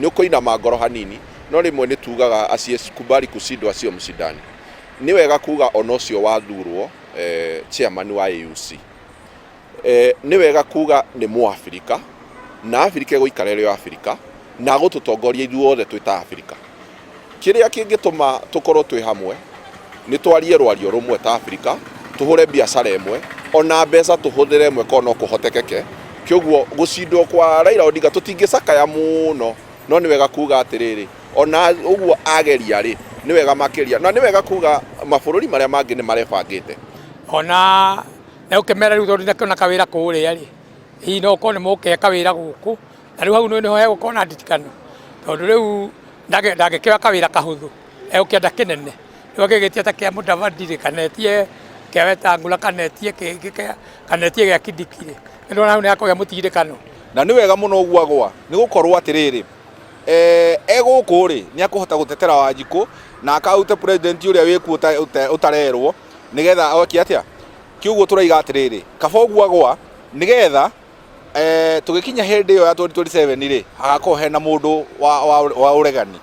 Nĩ ũkũinama ngoro hanini, no rĩmwe nĩ tugaga asiyekubali kushindwa sio mshindani. Nĩ wega kuga ona ũcio wathurwo chairman wa AUC, nĩ wega kuga nĩ Mũabirika, na Abirika ĩgũikara ĩrĩ o Abirika, na agũtũtongoria ithuothe twĩ ta Abirika. Kĩrĩa kĩngĩtũma tũkorwo twĩ hamwe nĩ twarie rwario rũmwe ta Abirika, tũhũre biacara ĩmwe, ona mbeca tũhũthĩre ĩmwe korwo no kũhotekeke. Kĩoguo gũcindwo kwa Raila Odinga tũtingĩcakaya mũno, no nĩ wega kuga atĩrĩrĩ, ona ũguo ageria rĩ, nĩ wega makĩria, na nĩ wega kuga mabũrũri marĩa mangĩ nĩ marebangĩte. Ona na ũkĩmera rĩu tondũ ndinakĩona kawĩra kũrĩa rĩ, hihi no ũkorwo nĩ mũkĩhe kawĩra gũkũ, na rĩu hau nĩho hegũkorwo na nditikano, tondũ rĩu ndangĩkĩoya kawĩra kahũthũ, egũkĩenda kĩnene. Rĩu angĩgĩtia ta kĩa Mudavadi rĩ, kana etie kĩa Wetangula, kana etie kĩngĩ kĩa, kana etie gĩa Kindiki rĩ, nĩ ndĩrona hau nĩ hakũgĩa mũtigithĩkano. Na nĩ wega mũno ũguo agwa, nĩ gũkorwo atĩrĩrĩ, e gũkũ rĩ, nĩ akũhota gũtetera Wanjikũ na akaute president ũrĩa wĩkuo ũtarerwo, nĩgetha oke atĩa. Kĩũguo tũraiga atĩrĩrĩ, kaba ũguo agwa, nĩgetha tũgĩkinya hĩndĩ ĩyo ya 2027 rĩ, hagakorwo hena mũndũ wa ũregani.